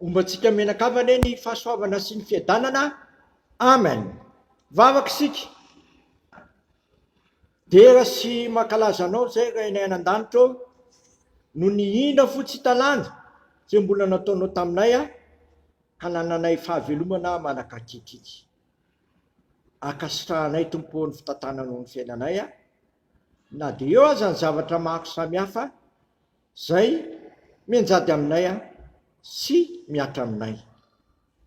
Homba antsika mianakavy anie ny fahasoavana sy ny fiadanana. Amen. Vavaka isika. Dera sy mankalaza anao izay Rainay any an-danitra ô, noho ny indra fo tsy hita lany izay mbola nataonao taminay hanananay fahavelomana manaka-ankehitriny. Ankasitrahanay Tompo ô ny fitantananao ny fiainanay na dia eo aza ny zavatra maro samihafa izay mianjady aminay sy mihatra aminay.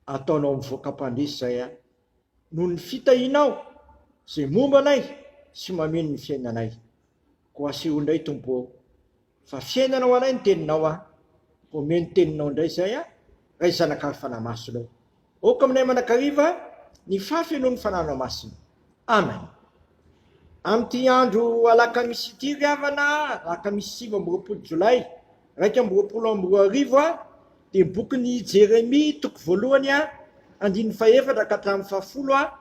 Ataonao mivoaka mpandresy izay noho ny fitahianao izay momba anay sy mameno ny fiainanay. Koa asehoy indray Tompo ô fa fiainana ho anay ny teninao a, koa omeo ny teninao indray izay a, Ray Zanaka ary Fanahy Masina ô. Aoka aminay mandrakariva ny fahafenoan'ny Fanahinao Masina. Amen. Amin'ity andro alakamisy ity ry havana, alakamisy 29 jolay 2021 a, dia ny bokin'i Jeremia toko voalohany a, andininy fahefatra ka hatramin'ny fahafolo a,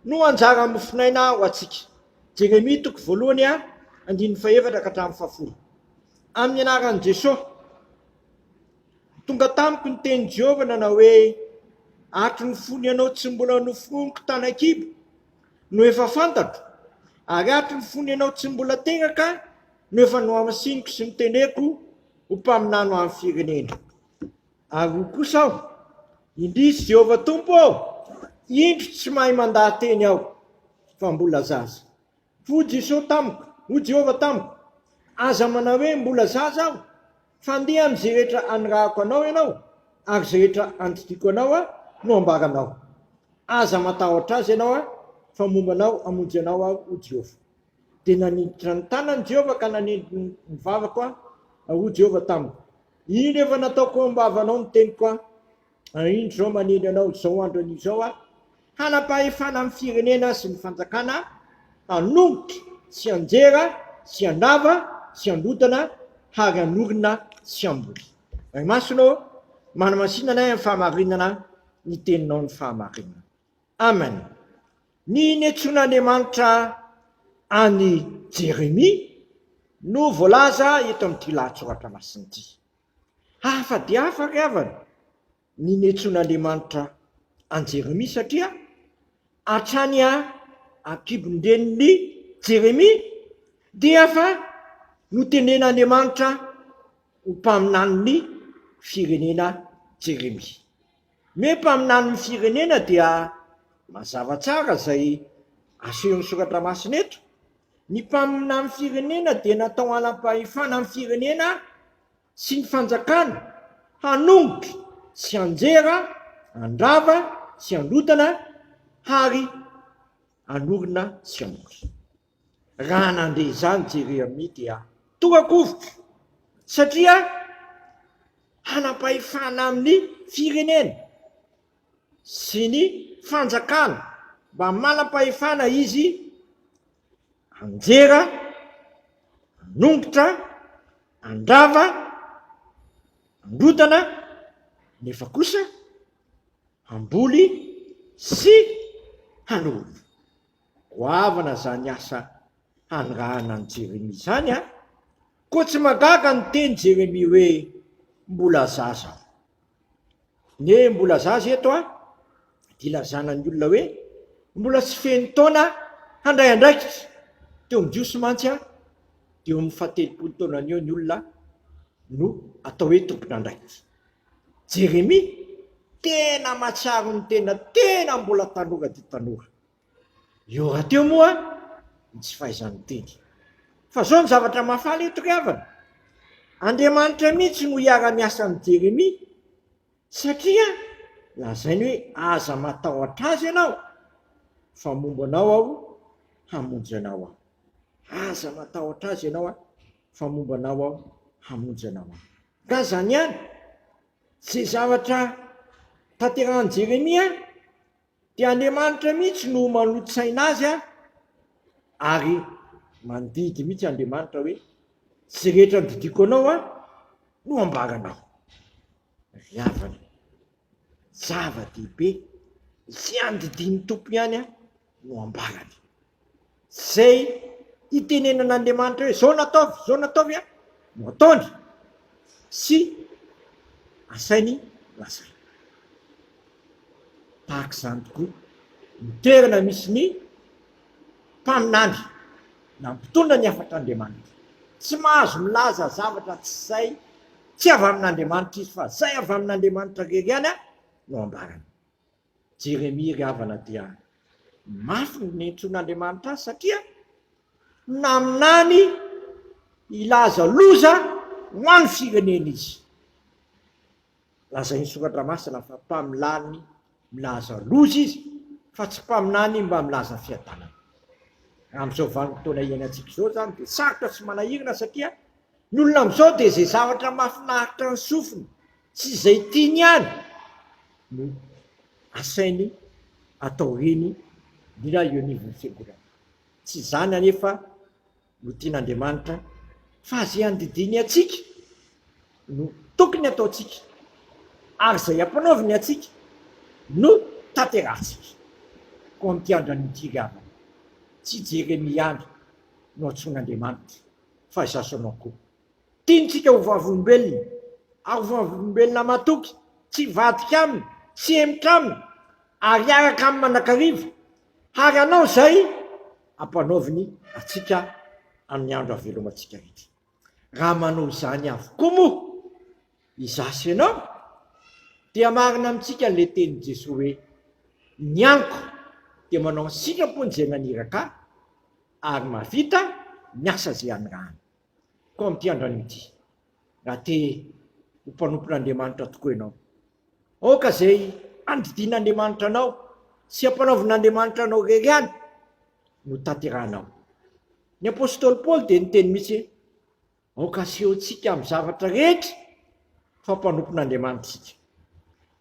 no anjara mofonaina ho antsika. Jeremia toko voalohany a, andininy fahefatra ka hatramin'ny fahafolo. Amin'ny anaran'i Jesosy. Tonga tamiko ny tenin'i Jehovah nanao hoe, Hatry ny fony ianao tsy mbola noforoniko tany an-kibo no efa fantatro, ary hatry ny fony ianao tsy mbola teraka no efa nohamasiniko sy noteneko ho mpaminany ho an'ny firenena. Ary hoy kosa aho, Indrisy Jehovah Tompo ô, indro tsy mahay mandaha-teny aho, fa mbola zaza. Hoy Jesosy tamiko, hoy Jehovah tamiko, Aza manao hoe, Mbola zaza aho, fa andeha amin'izay rehetra anirahako anao ianao, ary izay rehetra andidiako anao no ambaranao. Aza matahotra azy ianao, fa momba anao hamonjy anao aho, hoy Jehovah. Dia nanindritra ny tanany Jehovah ka nanendry ny vavako aho, ary hoy Jehovah tamiko, Indro efa nataoko eo am-bavanao ny teniko aho, ary indro izao manendry anao izao andro anio izao aho, hanam-pahefana amin'ny firenena sy ny fanjakana, hanongotra sy hanjera sy handrava sy handrodana ary hanorina sy hamboly. Ray Masina ô, manamasina anay amin'ny fahamarinana, ny teninao ny fahamarinana. Amen. Ny niantsoan'Andriamanitra an'i Jeremia no voalaza eto amin'ity lahatsoratra masina ity. Hafa dia hafa ry havana ny niantsoan'Andriamanitra an'i Jeremia satria hatrany an-kibon-drenin'i Jeremia dia efa notenen'Andriamanitra ho mpaminanin'ny firenena Jeremia. Ny hoe mpaminanin'ny firenena dia mazava tsara izay asehon'ny Soratra Masina eto. Ny mpaminan'ny firenena dia natao hanam-pahefana amin'ny firenena sy ny fanjakana, hanongotra sy hanjera, handrava sy handrodana ary hanorina sy hamory. Raha nandre izany Jeremia dia tora-kovitra satria hanam-pahefana amin'ny firenena sy ny fanjakana mba manam-pahefana izy hanjera, hanongotra, handrava, handrodana nefa kosa hamboly sy hanorina. Goavana izany asa hanirahana an'i Jeremia izany an! Koa tsy mahagaga ny teny Jeremia hoe mbola zaza aho. Ny hoe mbola zaza eto an, dia ilazana ny olona hoe mbola tsy feno taona handray andraikitra. Teo amin'ny Jiosy mantsy an, dia eo amin'ny fahatelopolo taonany eo ny olona no atao hoe tompon'andraikitra. Jeremia, tena mahatsiaro ny tena tena mbola tanora dia tanora. Eo rahateo moa ny tsy fahaizany miteny. Fa izao ny zavatra mahafaly eto ry havana, Andriamanitra mihitsy no hiara-miasa amin'i Jeremia satria lazainy hoe aza matahotra azy ianao fa momba anao aho, hamonjy anao aho. Aza matahotra azy ianao fa momba anao aho, hamonjy anao aho. Ka izany ihany, izay zavatra tanterahin'i Jeremia dia Andriamanitra mihitsy no manolo-tsaina azy ary mandidy mihitsy Andriamanitra hoe izay rehetra nodidiako anao no ambaranao. Ry havana, zava-dehibe izay andidian'ny Tompo ihany no ambarany. Izay itenenan'Andriamanitra hoe izao no ataovy, izao no ataovy no ataony sy asainy lazaina. Tahaka izany tokoa ny toerana misy ny mpaminany na mpitondra ny hafatr'Andriamanitra. Tsy mahazo milaza zavatra tsy izay tsy avy amin'Andriamanitra izy fa izay avy amin'Andriamanitra irery ihany no ambarany. Jeremia ry havana dia mafy ny niantsoan'Andriamanitra azy satria naminany hilaza loza ho an'ny firenena izy. Lazain'ny Soratra Masina fa mpaminany milaza loza izy fa tsy mpaminany mba milaza fiadanana. Raha amin'izao vanim-potoana iainantsika izao izany dia sarotra sy manahirana satria ny olona amin'izao dia izay zavatra mahafinaritra ny sofiny sy izay tiany ihany no asainy atao reny indrindra eo anivon'ny fiangonana. Tsy izany anefa no tian'Andriamanitra fa izay andidiany antsika no tokony ataontsika ary izay ampanaoviny antsika no tanterahantsika. Koa amin'ity andro anio ity ry havana, tsy i Jeremia ihany no antsoin'Andriamanitra fa izaho sy ianao koa. Tiantsika ho vavolombelona ary ho vavolombelona matoky, tsy hivadika aminy, tsy hemotra aminy ary hiaraka aminy mandrakariva ary hanao izay ampanaoviny antsika amin'ny andro havelomantsika rehetra. Raha manao izany avokoa moa izaho sy ianao, dia marina amintsika ilay tenin'i Jesoa hoe, Ny amiko dia manao ny sitrapony izay naniraka ahy ary mahavita ny asa izay anirahany. Koa amin'ity andro anio ity, raha te ho mpanompon'Andriamanitra tokoa ianao, aoka izay andidian'Andriamanitra anao sy ampanaovin'Andriamanitra anao irery ihany no tanterahanao. Ny apostoly Paoly dia niteny mihitsy hoe, Aoka asehontsika amin'ny zavatra rehetra fa mpanompon'Andriamanitra isika.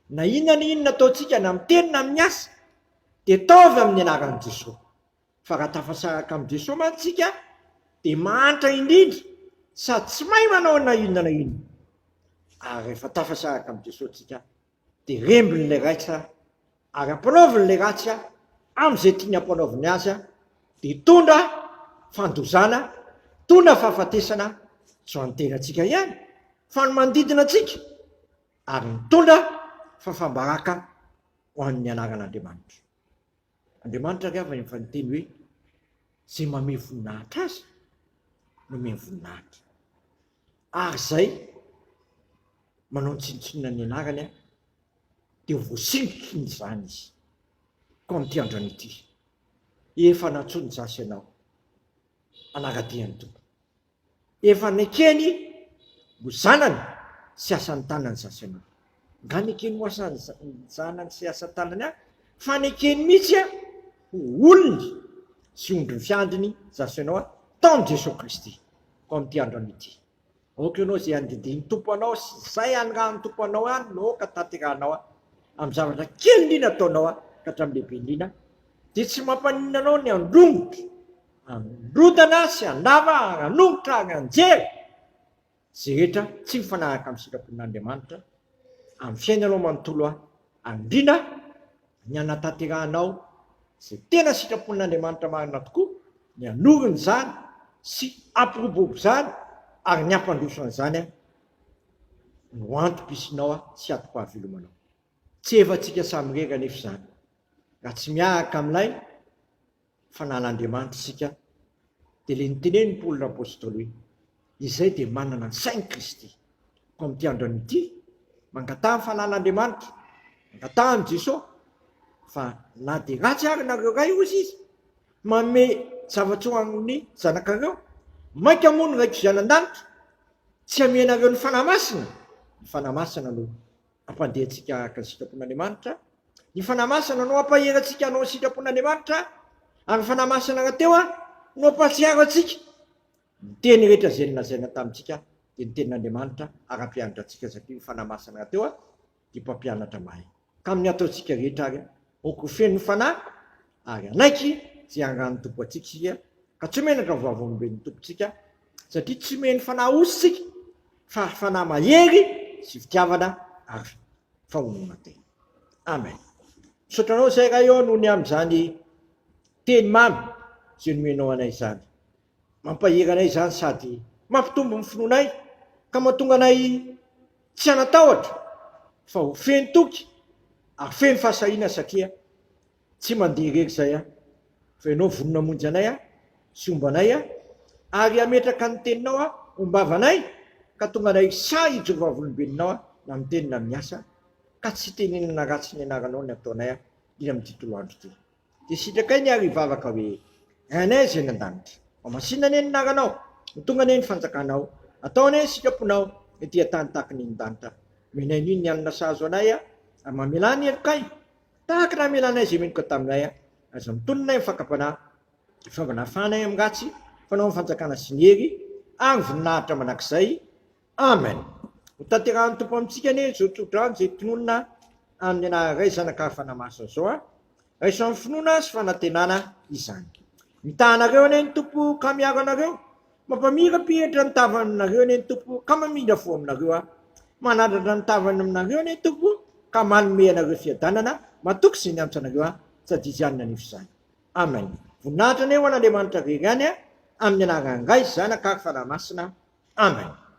Na inona na inona ataontsika na amin'ny teny na amin'ny asa, dia ataovy amin'ny anaran'i Jesoa. Fa raha tafasaraka amin'i Jesoa mantsy isika dia mahantra indrindra sady tsy mahay manao na inona na inona. Ary rehefa tafasaraka amin'i Jesoa isika dia rembin'ilay raitra ary ampanaovin'ilay ratsy amin'izay tiany ampanaoviny azy dia hitondra fandozana, hitondra fahafatesana tsy ho an'ny tenantsika ihany fa ny manodidina antsika ary mitondra fahafaham-baraka ho an'ny anaran'Andriamanitra. Andriamanitra ry havana efa niteny hoe izay mamehy voninahitra azy no omeny voninahitra. Ary izay manao ny tsinontsinona ny anarany dia ho voasingotry izany izy. Koa amin'ity andro anio ity, efa nantsoin'i Jasy ianao hanara-dia ny Tompo. Efa nekeny ho zanany sy asan'ny tanany zasy ianao. Nga nekeny ho asan'ny zanany sy asan'ny tanany ahy? Fa nekeny mihitsy aho ho olony sy ondriny fiandriny zasy ianao aho tao amin'i Jesoa Kristy. Koa amin'ity andro anio ity, aoka ianao izay andidian'ny Tompo anao sy izay anirahan'ny Tompo anao ihany no aoka tanterahanao aho amin'ny zavatra kely indrindra ataonao aho ka hatramin'ny lehibe indrindra dia tsy mampaninona anao ny handrongotra Handrodana sy handava ary hanongotra ary hanjera izay rehetra tsy mifanaraka amin'ny sitrapon'Andriamanitra amin'ny fiainanao manontolo ary indrindra ny hanatanterahanao izay tena sitrapon'Andriamanitra marina tokoa, ny hanorina izany sy hampiroborobo izany ary ny hampandroso an'izany no antom-pisianao sy antom-pahavelomanao. Tsy efantsika samirery anefa izany raha tsy miaraka amin'ilay fanan'Andriamanitra isika, dia ilay notenenin'i Paoly Rapostoly hoe, Izay dia manana ny sain'i Kristy. Koa amin'ity andro anio ity, mangataha ny fanan'Andriamanitra, mangataha amin'i Jesoa, fa na dia ratsy ary nareo ray, hozy Izy, manome zava-tsoa an'ny zanakareo, mainka moa ny Raiko izay any an-danitra, tsy hamea anareo ny Fanahy Masina? Ny Fanahy Masina no hampandeha antsika araka ny sitrapon'Andriamanitra, ny Fanahy Masina no hampahery antsika hanao ny sitrapon'Andriamanitra, ary ny Fanahy Masina rahateo no hampahatsiaro antsika ny teny rehetra izay nolazaina tamintsika dia ny tenin'Andriamanitra ary hampianatra antsika satria ny Fanahy Masina rahateo dia mpampianatra mahay. Ka amin'ny ataontsika rehetra ary aoka ho feno ny Fanahy ary hanaiky izay hangahan'ny Tompo antsika isika ka tsy ho menatra ny vavolombelon'ny Tompontsika satria tsy omeny fanahy osy isika fa fanahy mahery sy fitiavana ary fahononan-tena. Amen. Misaotra anao izay Ray ô noho ny amin'izany teny mamy izay nomenao anay izany. Mampahery anay izany sady mampitombo ny finoanay ka mahatonga anay tsy hanan-tahotra fa ho feno toky. Ary feno fahasahiana satria tsy mandeha irery izay aho, fa Ianao vonona hamonjy anay sy homba anay ary hametraka ny Teninao hombavanay ka tonga anay sahy hijoro vavolombelonao na amin'ny teny na amin'ny asa ka tsy hitenenana ratsy ny anaranao ny ataonay iny amin'ity toloandro ity. Dia sitrakay ny ary hivavaka hoe, Rainay izay any an-danitra, hohamasina anie ny anaranao, ho tonga anie ny fanjakanao, atao anie ny sitraponao ety an-tany tahaka ny any an-danitra. Omenay anio ny hanina sahaza anay, ary mamelà ny helokay, tahaka ny namelanay izay meloka taminay, aza mitonona amin'ny fakam-panahy, fa mba nafahanay amin'ny ratsy, fanao ny fanjakana sy ny hery ary ny voninahitra mandrakizay. Amen. Ho tanterahan'ny Tompo amintsika anie izao tsodrano izay tononina amin'ny anaran'ny Ray, Zanaka ary Fanahy Masina izao a. Raiso amin'ny finoana sy fanantenana izany. Mitaha anareo anie ny Tompo ka miaro anareo. Mampamirapiratra ny tavany aminareo anie ny Tompo ka mamindra fo aminareo a. Manandratra ny tavany aminareo anie ny Tompo ka manome anareo fiadanana. Matoky izay niantso anareo a. Tsy adidy hanina anefa izany. Amen. Voninahitra anie ho an'Andriamanitra irery ihany a, amin'ny anaran'ny Ray, Zanaka ary Fanahy Masina. Amen.